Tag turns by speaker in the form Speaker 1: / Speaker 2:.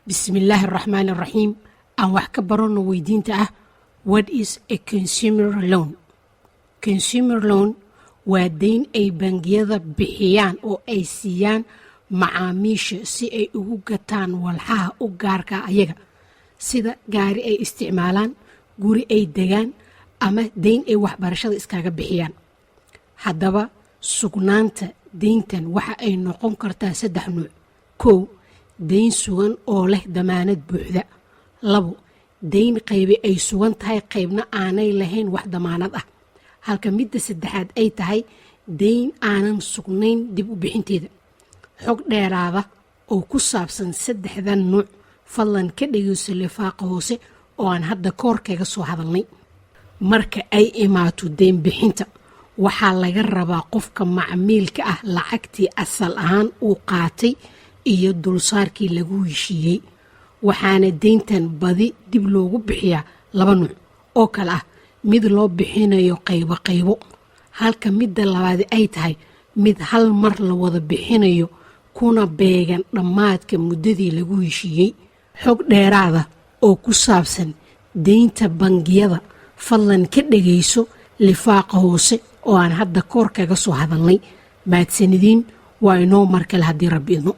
Speaker 1: Bismillaahi araxmaani araxiim. Aan wax ka baranno weydiinta ah: "What is a consumer loan?" Consumer loan waa deyn ay bangiyada bixiyaan oo ay siiyaan macaamiisha si ay ugu gataan walxaha u gaarka ayaga, sida gaari ay isticmaalaan, guri ay degaan ama deyn ay waxbarashada iskaga bixiyaan. Haddaba, sugnaanta deyntan waxa ay noqon kartaa saddex nuuc: 1, deyn sugan oo leh damaanad buuxda; 2, deyn qaybi ay sugan tahay, qaybna aanay lahayn wax damaanad ah; halka midda saddexaad ay tahay deyn aanan sugnayn dib u bixinteeda. Xog dheeraada oo ku saabsan saddexdan nuuc fadlan ka dhegeyso lifaaqa hoose oo aan hadda koor kaga soo hadalnay. Marka ay imaato deyn bixinta, waxaa laga rabaa qofka macmiilka ah lacagtii asal ahaan uu qaatay iyo dulsaarkii lagu heshiiyey. Waxaana deyntan badi dib loogu bixiyaa laba nuuc oo kale ah: mid loo bixinayo qaybo qaybo, halka midda labaadi ay tahay mid hal mar la wada bixinayo, kuna beegan dhammaadka muddadii lagu heshiiyey. Xog dheeraada oo ku saabsan deynta bangiyada fadlan ka dhegayso lifaaqa hoose oo aan hadda koor kaga soo hadalnay. Mahadsanidin. Waa inoo mar kale haddii Rabbi idmo.